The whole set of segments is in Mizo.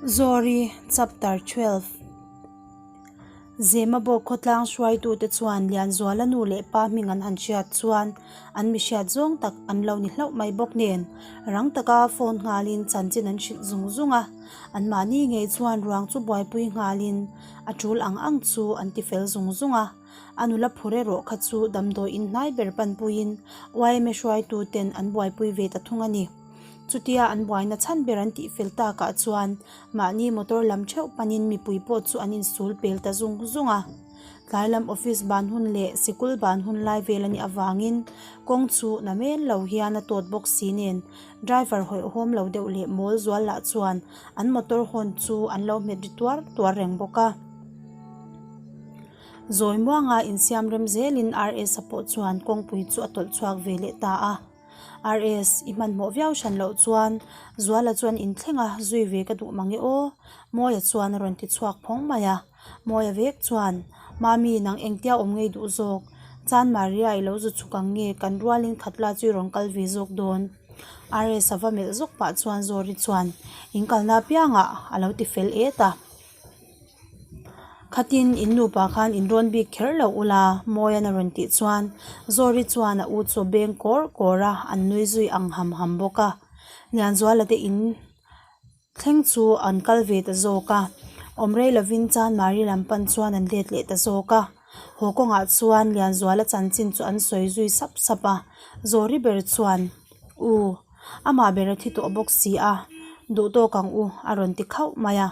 Zawri Chapter 12 Zemabawk khawtlang hruaitute chuan Lianzuala nu leh pa hming an han hriat chuan an mi hriat zawng tak an lo ni hlauh mai bawk nen rang taka phone nghalin chanchin an hrilh zung zung a, anmahni ngei chuan ruang chu buaipui nghalin a tul ang ang chu an ti fel zung zung a. A nula phur erawh kha chu damdawi in hnai ber panpuiin yma hruaitu ten an buaipui ve ta thung a ni. Chutia an buaina chhan ber an tih fel takah chuan mahni motor lam theuh panin mipui pawh chu an insul pel ta zung zung a. Tlai lam office ban hun leh sikul ban hun lai vel a nih avangin kawng chu na men lo hian a tawt bawk si nen driver hawihhawm lo deuh leh mawl zual lah chuan an motor hawn chu an lo hmet ri tuar tuar reng bawk a. Zawi muanga insiam rem zelin RS-a pawh chuan kawngpui chu a tawlh chhuak ve leh ta a. RS, i hmanhmawh viau hran loh chuan Zuala chuan inthleng a, zui ve ka duh mang e aw, Mawia chuan a rawn ti chhuak phawng mai a. Mawia vek chuan, Mami, nang engtia awm ngei duh zawk? Chan Maria i lo zu chhuk ang nge kan rualin khatla chu i rawn kal ve zawk dawn? RS-a va melh zawk pah chuan Zawri chuan, In kalna apiangah a lo ti fel et a. Khatin in nupa khan in rawn bik kher lo ula Mawian a rawn tih chuan Zawri chuan a u chu a beng kawr kawr a, an nui zui ang ham ham bawk a. Lianzuala te in thleng chu an kal ve ta zawk a, awm rei lovin Chanmari lam pan chuan an let leh ta zawk a. Haw kawngah chuan Lianzuala chanchin chu an sawi zui sap sap a, Zawri ber chuan U. Amah ber a thi tawh bawk si a, duh tawk ang u a rawn ti khauh mai a.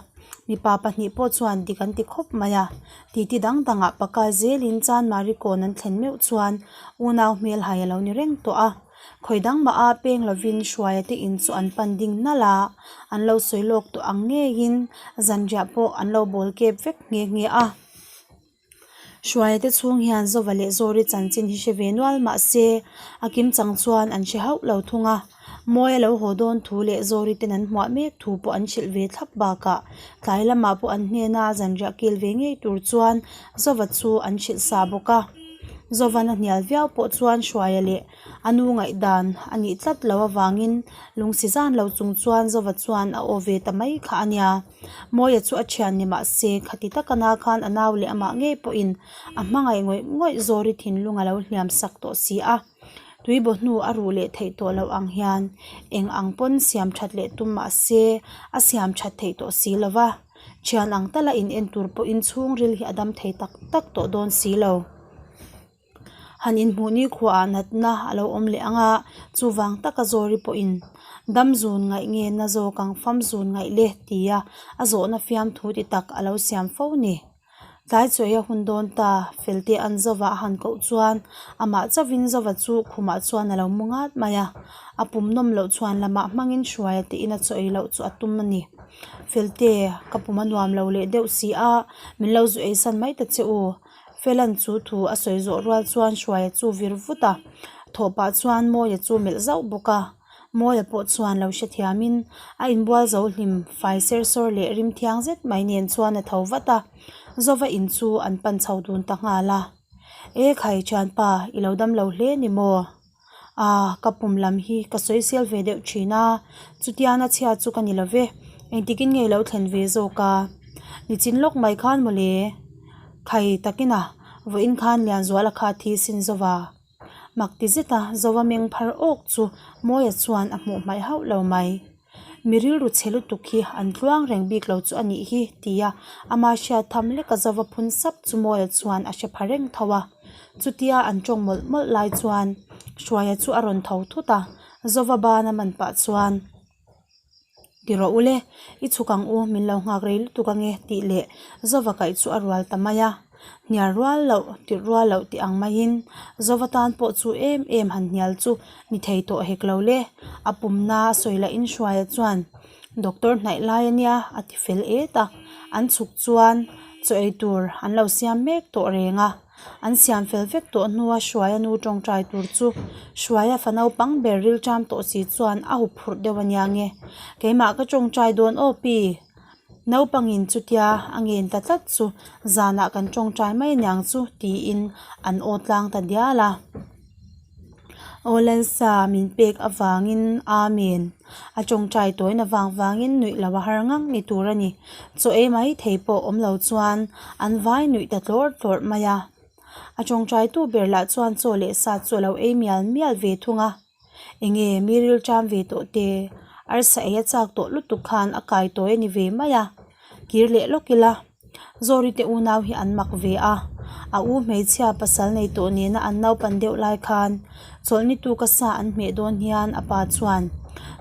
Mipa pahnih pawh chuan dik an ti khawp mai a. Titi dang dangah pakai zelin Chanmari kawn an thlen meuh chuan unau hmel hai a lo ni reng tawh a. Khawi dang mah a peng lovin Hruaia te in chu an pan ding nalh a, an lo sawi lawk tawh ang ngeiin zanriah pawh an lo bawl kep vek nghe nghe a. Hruaia te chhung hian Zova leh Zawri chanchin hi hre ve nual mah se a kim chang chuan an hre hauh lo thung a. Mawia lo haw dawn thu leh Zawri ten an hmuah mek thu pawh an hrilh ve thlap bakah tlai lamah pawh an hnena zanriah kil ve ngei tur chuan Zova chu an hrilh sa bawk a. Zovan a hnial viau pawh chuan Hruaia leh A nu ngaihdan a nih tlat lo avangin lungsi zan lo chung chuan Zova chuan a aw ve ta mai kha a nia. Mawia chu a thian ni mah se khati taka na khan a nau leh amah ngei pawhin a hmangaih ngawih ngawih Zawri thinlung a lo hliam sak tawh si a. Tuibaw hnu a ruh leh theih tawh loh ang hian eng ang pawn siam that leh tum mah se a siam that theih tawh si lo va. Thian ang tala in en tur pawhin chhungril hi a dam thei tak tak tawh dawn si lo. Han inhmuh ni khuaah natna a lo awm leh ang a, chuvang taka Zawri pawhin dam zun ngaih nge na zawk ang fam zun ngaih le tia a zawhna fiamthu ti tak a lo siam fo ni. Tlai chawi a hun dawn ta, Felte an Zova a han koh chuan amah chauhin Zova chu khumah chuan a lo mu ngat mai a, a pum nawm loh chuan lamah hmangin hruaia tiin a chaw ei loh chu a tum a ni. Felte, ka pum a nuam lo leh deuh si a, min lo zu eisan mai ta che u. Felan chu thu a sawi zawh rual chuan Hruaia chu vir vut a, thawh pah chuan Mawia chu melh zauh bawk a. Mawia pawh chuan lo hrethiamin a inbual zo hlim fai ser sawr leh rim thiang zet mai nen chuan a tho vat a, Zova in chu an pan chho dun ta nghal a. E khai thianpa, i lo dam lo hle ni maw? Aaa, ka pum lam hi ka sawi sel ve deuh thin a, chutiana chhia chu ka ni lo ve, engtikin nge lo thlen ve zawk a? Nichin lawk mai khan mawle, khai takin a, vawiin khan Lianzuala kha thi sin zova. Mak ti zet a, zova meng phar awk chu Mawia chuan a hmuh hmaih hauh lo mai. Mi rilru chhe lutuk hi an tluang reng bik lo chu a nih hi tia ama hriat tham leka zova phun sap chu Mawia chuan a hre pha reng tho a. Chutia an tawng mawlh mawlh lai chuan Hruaia chu a rawn tho thut a, zova ban a man pah chuan Ti rawh ule, i chhuk ang u min lo nghak rei lutuk ange tih leh zova kaih chu a rual ta mai a. Hnial rual loh, tirh rual loh tih ang maiin Zova tan pawh chu em em han hnial chu ni thei tawh hek lo le. A pumna a sawi lah inhruaia chuan Doctor hnaih lai a nia a ti fel et a, an chhuk chuan chaw ei tur an lo siam mek tawh reng a. An siam fel vek tawh hnua Hruaia nu tawngtai tur chu Hruaia fa naupang ber rilṭam tawh si chuan a huphurh deuh a nia nge. Keimah ka tawngtai dawn aw pi. Naupangin chutia a ngen ta tlat chu zanah kan tawngtai mai aniang chu tiin an aw tlang ta dial a. Aw Lalsa, min pek avangin Amen. A tawngtai tawina vang vangin nuih lo a har ngang ni tur a ni. Chaw ei mai thei pawh awm lo chuan an vai nuih ta tlawrh tlawrh mai a. A tawngtaitu ber lah chuan chaw leh sa chu a lo ei mial mial ve thung a. Enge mi rilṭam ve tawh te, arsa ei a chak tawh lutuk khan a kai tawi a ni ve mai a, kir leh lawk ila. Zawri te unau hi an mak ve a, a u hmeichhia pasal nei tawh nena an naupan deuh lai khan chawlhni tuka sa an hmeh dawn hian a pa chuan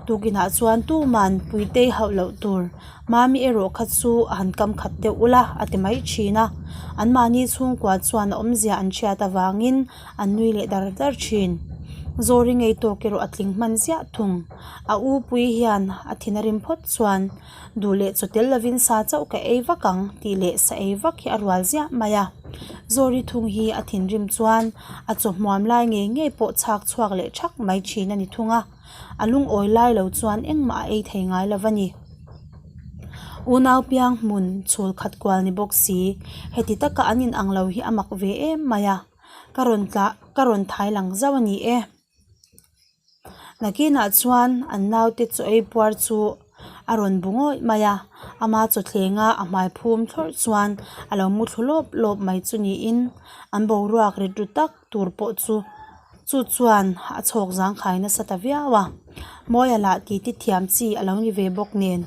tukinah chuan tuman puitei hauh loh tur Mami erawh kha chu a han kam khat deuh ula a ti mai thin a, anmahni chhungkua chuan a awmzia an hriat avangin an nui leh dar dar thin. Zawri ngei tawk erawh a tling hman ziah thung. A u pui hian a thin a rim phawt chuan duh leh chaw tel lovin sa chauh ka ei vak ang tih leh sa ei vak hi a rual ziah mai a. Zawri thung hi a thinrim chuan a chaw hmuam lai ngei ngei pawh chhak chhuak leh thak mai thin a ni thung a. A lungawi lai lo chuan engmah a ei thei ngai lo va ni. Unau piang hmun chhul khat kual ni bawk si, heti taka an in ang lo hi a mak ve em mai a, ka rawn tlah ka rawn thai lang zauh a ni e. Nakinah chuan an naute chaw ei puar chu a rawn bu ngawih mai a, ama chawthlenga a hmai phum thlawrh chuan a lo mu thlu lawp lawp mai chu niin an boruak rit ru tak tur pawh chu chu chuan a chhawk zangkhai nasa ta viau a. Mawia lah titi thiam chi a lo ni ve bawk nen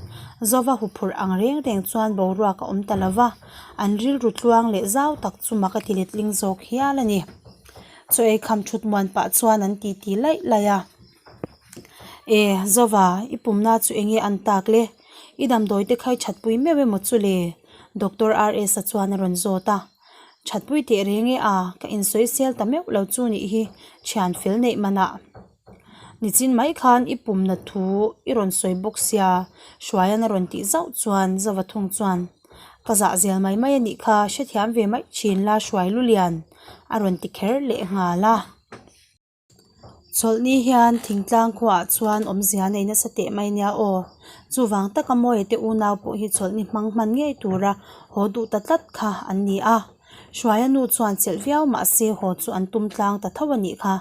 Zova huphurh ang reng reng chuan boruak a awm ta lo va, an rilru tluang leh zau tak chu mak a ti letling zawk hial a ni. Chaw ei kham thut muan pah chuan an titi laih laih a. E, Zova, i pumna chu enge an tak le? I damdawi te kha i thatpui meuh emaw chu le? Doctor RS-a chuan a rawn zawt a. Thatpui teh reng e a, ka insawisel ta meuh lo chu nih hi, thian fel neih manah. Nichin mai khan i pumna thu i rawn sawi bawk sia, Hruaian a rawn tih zauh chuan Zova thung chuan, Ka zah zel mai mai a nih kha, hrethiam ve mai thin la Hruai Lulian a rawn ti kher leh nghal a. Chawlhni hian thingtlang khuaah chuan awmzia nei nasa teh mai nia aw. Chuvang taka Mawia te unau pawh hi chawlhni hmang hman ngei tura haw duh ta tlat kha an ni a. Hruaia nu chuan chelh viau mahse haw chu an tum tlang ta tho a nih kha.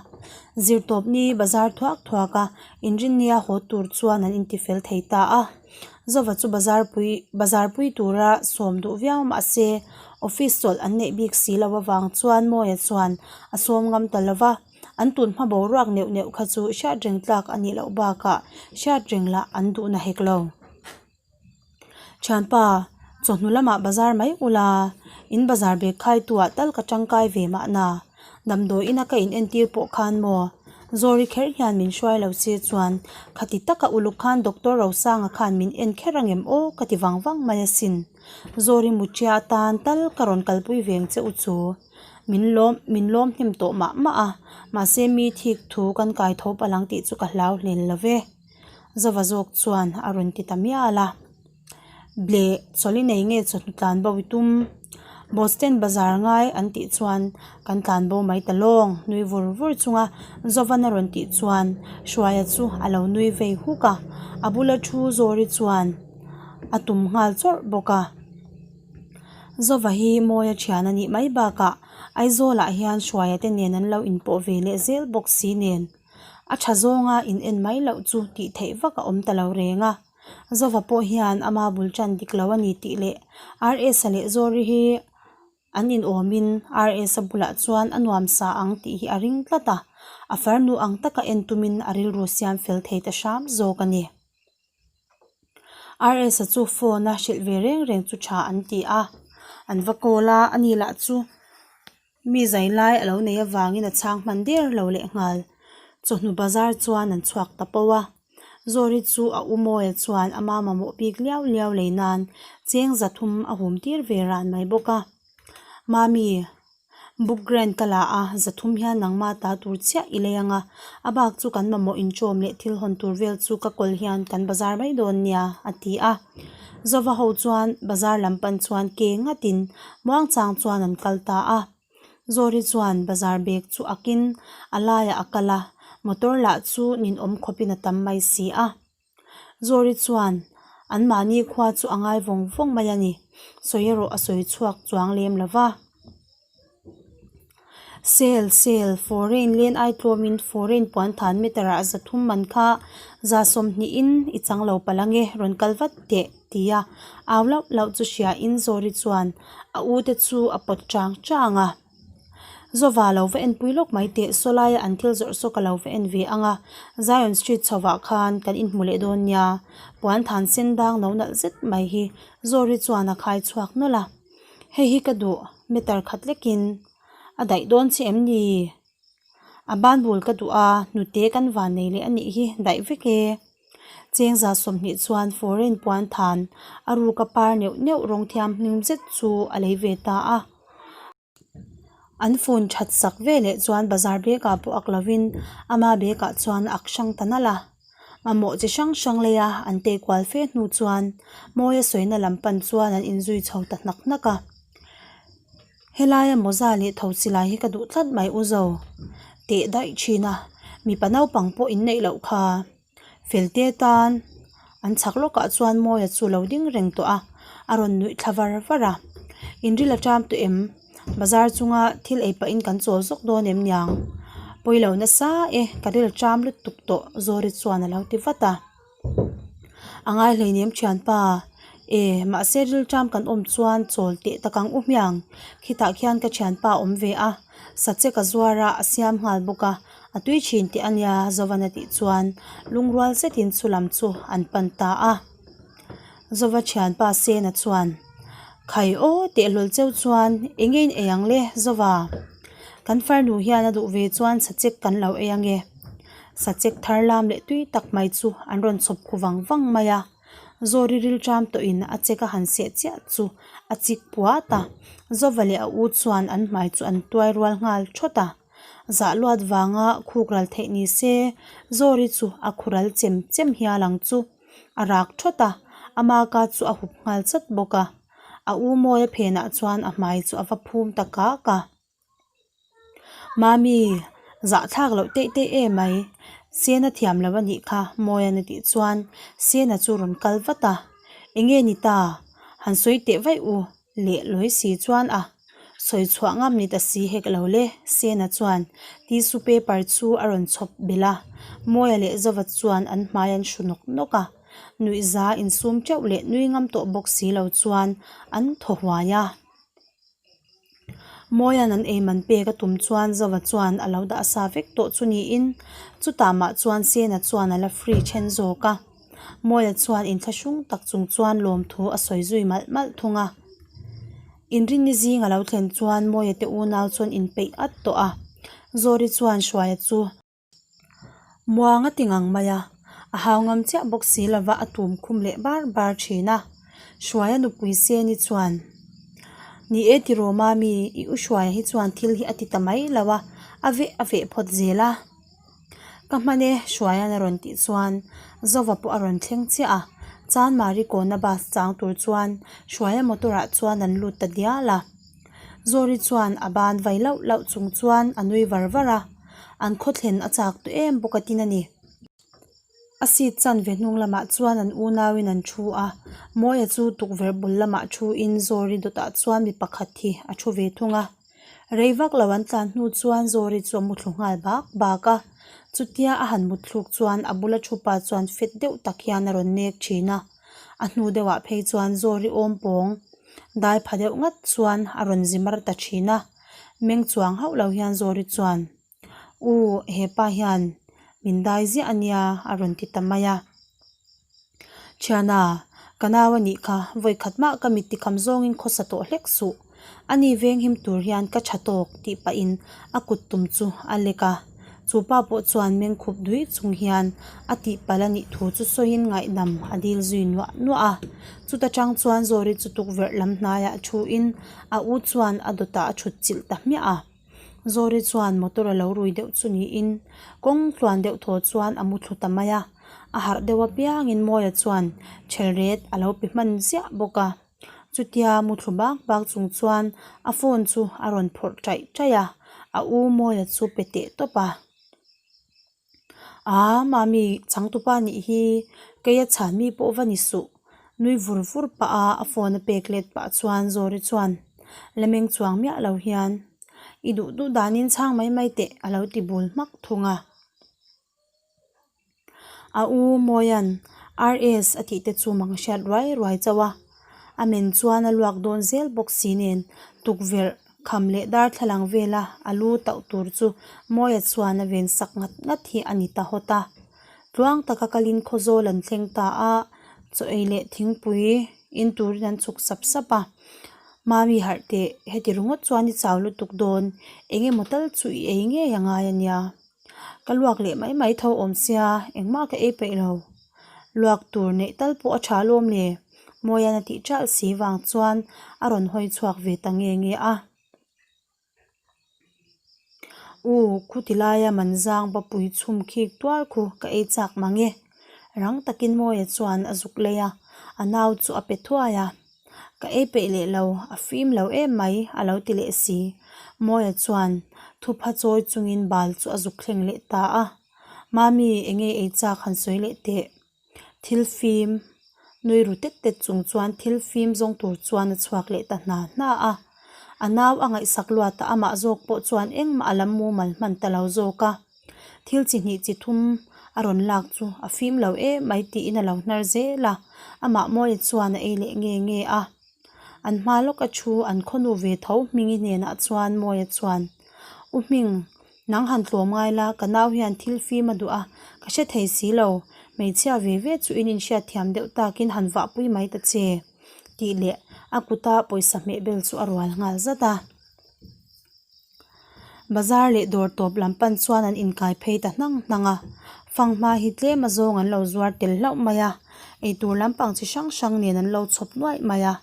Zirtawpni bazar thuak thuak a inrinnia haw tur chuan an intifel thei ta a. Zova chu bazar pui bazar pui tura sawm duh viau mahse office chawlh an neih bik si loh avang chuan Mawia chuan a sawm ngam ta lo va, an tun hma boruak neuh neuh kha chu hriat reng tlak a nih loh bakah hriat reng lah an duhna hek lo. Thianpa, chawhnu lamah bazar mai ula, in bazar bag khaitu ah tal ka tangkai ve mahna, damdawi ina ka in entir pawh khan maw? Zawri kher hian min hruai lo che chuan khati taka uluk khan Doctor Rosanga khan min en kher angem aw ka ti vang vang mai asin. Zawri muṭia atan tal ka rawn kalpui veng che u chu. Min lawm min lawm hnem tawh mah mah a, mahse mi thik thu kan kai tho palh ang tih chu ka hlau hlel lo ve. Zova zawk chuan a rawn ti ta mial a. Bleh chawlh i nei nge chawhnu tlan bo i tum? Boston bazar ngai an tih chuan kan tlan bo mai ta lawng nui vur vur chunga Zovan a rawn tih chuan Hruaia chu a lo nui vei huk a, a bula thu Zawri chuan a tum nghal chawrh bawk a. Zova hi Mawia thian a nih mai bakah Aizawlah hian Hruaia te nen an lo inpawh ve leh zel bawk si nen. A tha zawnga in en mai loh chu tih theih vak a awm ta lo reng a. Zova pawh hian ama bul tan dik lo a ni tih leh RS-a leh Zawri hi an inawmin RS-a bulah chuan a nuam sa ang tih hi a ring tlat a, a farnu ang taka en tumin a rilru siam fel thei ta hram zawk a ni. RS-a chu phone a hrilh ve reng reng chu tha an ti a, an va call a, ani lah chu Mi zai lai a lo nei avangin a chhang hman der lo leh nghal. Chawhnu bazar chuan an chhuak ta poh a. Zawri chu a u Mawia chuan ama mamawh bik liau liau lei nan cheng zathum a hum tir ve ran mai bawk a. Mami, book grant ka la a, zathum hian nangma ta tur chiah i lei ang a, a bak chu kan mamawh inchawm leh thil hawn tur vel chu ka kawl hian kan bazar mai dawn nia, a ti a. Zova ho chuan bazar lam pan chuan ke ngatin muangchang chuan an kal ta a. Zawri chuan bazar bag chu akin a laiah a kal a, motor lah chu ninawm khawpin a tam mai si a. Zawri chuan anmahni khua chu a ngai vawng vawng mai a ni, sawi erawh a sawi chhuak chuang lem lo va. Sale, sale, foreign len ai tlawmin foreign puan than meter ah 300 man kha 120 in i chang lo palh ange rawn kal vat teh tia au lauh lauh chu hriain Zawri chuan a u te chu a pawt chang chang a. Zova lo va enpui lawk mai teh saw laia an thil zawrh saw ka lo va en ve ang a, Zion Street chhovah khan kan inhmu leh dawn nia, puan than sen dang no nalh zet mai hi Zawri chuan a khai chhuak nawlh a. Hei hi ka duh, meter khat lekin a daih dawn che em ni? A banbul ka duh a, hnute kan van nei leh a nih hi daih vek e. Cheng 120 chuan foreign puan than a ruka par neuh neuh rawng thiam hlim zet chu a lei ve ta a. An phone that sak ve leh chuan bazar bag ah pawh ak lovin ama bag ah chuan a ak hrang ta nalh a. Mamawh chi hrang hrang leia an tei kual fe hnu chuan Mawia sawina lam pan chuan an inzui chho ta hnak hnak a. Helaia mawza leh tho chi lai hi ka duh tlat mai u zo teh daih thin a, mipa naupang pawh inneih loh kha. Felte tan an chhak lawkah chuan Mawia chu lo ding reng tawh a, a rawn nuih thla var var a. Inril a ṭam tawh em? Bazar chunga thil ei pahin kan chawl zawk dawn em niang? Pawi lo nasa e, ka ril a ṭam lutuk tawh Zawri chuan a lo ti vat a. A ngai hleinem thianpa, e mahse ril ṭam kan awm chuan chawl teh tak ang u hmiang, khitah khian ka thianpa a awm ve a, sachek a zuar a, a siam nghal bawk a, a tui thin teh a nia Zovan a tih chuan lungrual zetin chu lam chu an pan ta a. Zova thianpa Sena chuan, Khai aw teh hlawl cheu chuan eng nge in ei ang le Zova? Kan farnu hian a duh ve chuan sachek kan lo ei ang e. Sachek thar lam leh tui tak mai chu an rawn chhawp khu vang vang mai a. Zawri rilṭam tawhin a chek a han seh chiah chu a chik puat a. Zova leh a u chuan an hmai chu an tuai rual nghal thawt a. Zah luat vanga khuk ral theih ni se Zawri chu a khu ral chem chem hial ang chu. A rak thawt a, ama ka chu a hup nghal chat bawk a. A u Mawia phenah chuan a hmai chu a va phum ta kak a. Mami, zahthlak loh teih teih em mai. Sena thiam lo a nih kha, Mawian a tih chuan Sena chu rawn kal vat a. Enge ni ta? Han sawi teh vaih u leh lawi si chuan a sawi chhuah ngam ni ta si hek lo le, Sena chuan tissue paper chu a rawn chhawp belh a. Mawia leh Zova chuan an hmai an hru nawk nawk a. Nuihza insum teuh leh nui ngam tawh bawk si lo chuan an thaw huai a. Mawia'n an ei man pek a tum chuan Zova chuan a lo dah sa vek tawh chu niin chutah mah chuan Sena chuan a la free then zawk a. Mawia chuan inthlahrung tak chung chuan lawmthu a sawi zui malh malh thung a. Inrinni zing a lo thlen chuan Mawia te unau chuan inpeih at tawh a. Zawri chuan Hruaia chu. Muang a ti ngang mai a, a hau ngam chiah bawk si lova a tum khum leh bar bar thin a. Hruaia nupui Seni chuan, Ni e tiraw Mami, i u Hruaia hi chuan thil hi a ti ta mai lo a, a veh a veh phawt zel a. Ka hman e, Hruaia'n a rawn tih chuan Zova pawh a rawn thleng chiah a. Chanmari kawna bus chang tur chuan Hruaia motor ah chuan an lut ta dial a. Zawri chuan a ban vai lauh lauh chung chuan a nui var var a. An khawthlen a chak tawh em bawk a tin a ni. A seat chanve hnung lamah chuan an unauin an thu a, Mawia chu tukverh bul lamah thuin Zawri dawtah chuan mi pakhat hi a thu ve thung a. Rei vak lo an tlan hnu chuan Zawri chu a muthlu nghal bak bak a, chutia a han mutthluk chuan a bula thu pa chuan fet deuh tak hian a rawn nek thin a, a hnu deuhah phei chuan Zawri awm pawng dai pha deuh ngat chuan a rawn zi mar ta thin a. Meng chuang hauh lo hian Zawri chuan, U, he pa hian min dai ziah a nia a rawn ti ta mai a. Thiana, ka nau a nih kha, vawi khat mah ka mit tikham zawngin khawsa tawh hlek suh. A ni venghim tur hian ka tha tawk tih pahin a kut tum chu a lek a. Chu pa pawh chuan meng khup duih chung hian a tihpalh a nih thu chu sawiin ngaihnam a dil zui nuah nuah a. Chuta tang chuan Zawri chu tukverh lam hnaiah thuin A u chuan a dawtah a thut chilh ta hmiah a. Zawri chuan motor a lo rui deuh chu niin kawng tluan deuh thaw chuan a mu thlu ta mai a. A harh deuh apiangin Mawia chuan thelret a lo pe hman ziah bawk a. Chutia mu thlu bak bak chung chuan a phone chu a rawn phawrh taih taih a, a u Mawia chu pe teh tawp a. Aa mami changtupa nih hi keia chhan mi pawh va ni suh nui vur vur pah a a phone a pek let pah chuan Zawri chuan la meng chuang miah lo hian. I duh duh danin chhang mai mai teh a lo ti bul hmak thung a. A u Mawia'n RS a tih te chu mang hriat ruai ruai chauh a, a men chuan a luak dawn zel bawk si nen tukverh kham leh darthlalang vela a lu tauh tur chu Mawia chuan a ven sak ngat ngat hi a ni ta hawt a. Tluang taka kalin Khawzawl an thleng ta a, chaw ei leh thingpui in turin an chhuk sap sap a. Mami harh teh, heti ringawt chuan i chau lutuk dawn, eng emaw tal chu i ei ngei a ngai a nia. Ka luak leh mai mai tho awm sia, engmah ka ei peih lo. Luak tur neih tal pawh a tha alawm le, Mawian a tih ṭalh si vang chuan a rawn hawi chhuak ve ta nge nge a. U, khuti laia manzang bapui chhum khik tuar khu ka ei chak mang e. Rang takin Mawia chuan a zuk lei a, a nau chu a pe thuai a. Ka ei peih leh lo, a fim lo em mai, a lo ti leh si. Mawia chuan thupha chawi chungin bal chu a zuk thleng leh ta a. Mami, enge ei chak han sawi leh teh. Thil fim, nui ru tet tet chung chuan thil fim zawng tur chuan a chhuak leh ta hna hna a. A nau a ngaihsak luat a, amah zawk pawh chuan engmah a lam mumal hman ta lo zawk a. Thil chi hnih chi thum a rawn lak chu a fim lo em mai tiin a lo hnar zel a, amah Mawia chuan a ei leh nge nge a. An hma lawka thu an khawnu ve tho Hmingi hnenah chuan Mawia chuan, U Hming, nang han tlawm ngai la, ka nau hian thil fim a duh a, ka hre thei si lo, hmeichhia ve ve chu in inhriatthiam deuh takin han vahpui mai ta che, tih leh a kuta pawisa hmehbel chu a rual nghal zat a. Bazar leh dawr tawp lam pan chuan an inkai phei ta hnang hnang a, fanghma hi tlem azawng an lo zuar tel hlauh mai a, eitur lampang chi hrang hrang nen an lo chhawp nuaih mai a,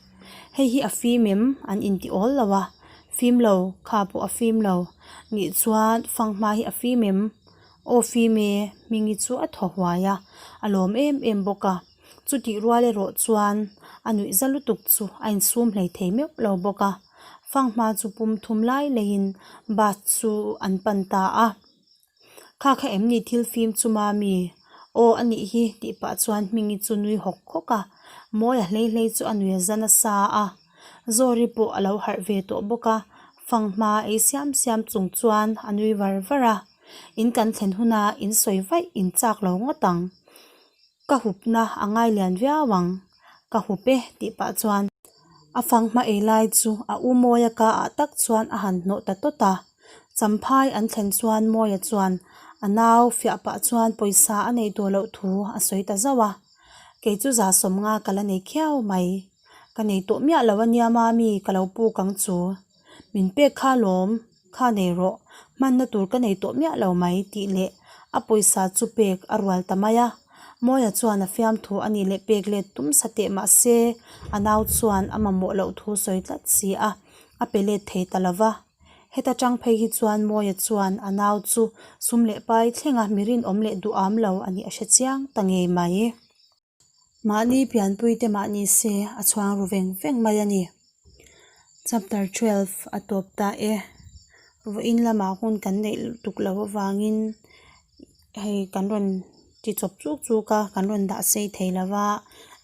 hei hi a fim em an inti awl lo a, fim lo kha pawh a fim lo nih chuan fanghma hi a fim em aw fim e hmingi chu a thaw huai a, a lawm em em bawk a. Chutih rual erawh chuan a nuih za lutuk chu a insum hlei thei meuh lo bawk a, fanghma chu pum thum lai laiin bus chu an pan ta a. Kha kha em ni thil fim chu mami? Aw a nih hi tih pah chuan Hmingi chu nui hawk hawk a, Mawia hlei hlei chu a nui a za nasa a. Zawri pawh a lo harh ve tawh bawk a, fanghma ei siam siam chung chuan a nui var var a, In kan thlen huna in sawi vaih in chak lo ngawt ang. Ka hupna a ngai lian viau ang, ka hup e tih pah chuan a fanghma ei lai chu a u Mawia ka ah tak chuan a han hnawh ta tawt a. Champhai an thlen chuan Mawia chuan a nau fiah pah chuan pawisa a nei tawh loh thu a sawi ta zauh a. Kei chu za sawmnga ka la nei khiau mai. Ka nei tawh miah lo ania mami ka lo puk ang chu. Min pek kha lawm, kha nei rawh, hmanna tur ka nei tawh miah lo mai tih leh a pawisa chu pek a rual ta mai a. Mawia chuan a fiamthu a nih leh pek let tum sa teh mah se a nau chuan a mamawh loh thu sawi tlat si a, a pe let thei ta lo va. Heta tang phei hi chuan Mawia chuan a nau chu sum leh pai thlenga mi rinawm leh duham lo a nih a hre chiang ta ngei mai. Mahni pianpui te mahni se a chhuang ru veng veng mai a ni. Chapter 12 a tawp ta e. Vawiin lamah hun kan neih tuk loh avangin hei kan rawn ti chawp chuk chuk a, kan rawn dah sei thei lo va,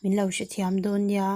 min lo hrethiam dawn nia.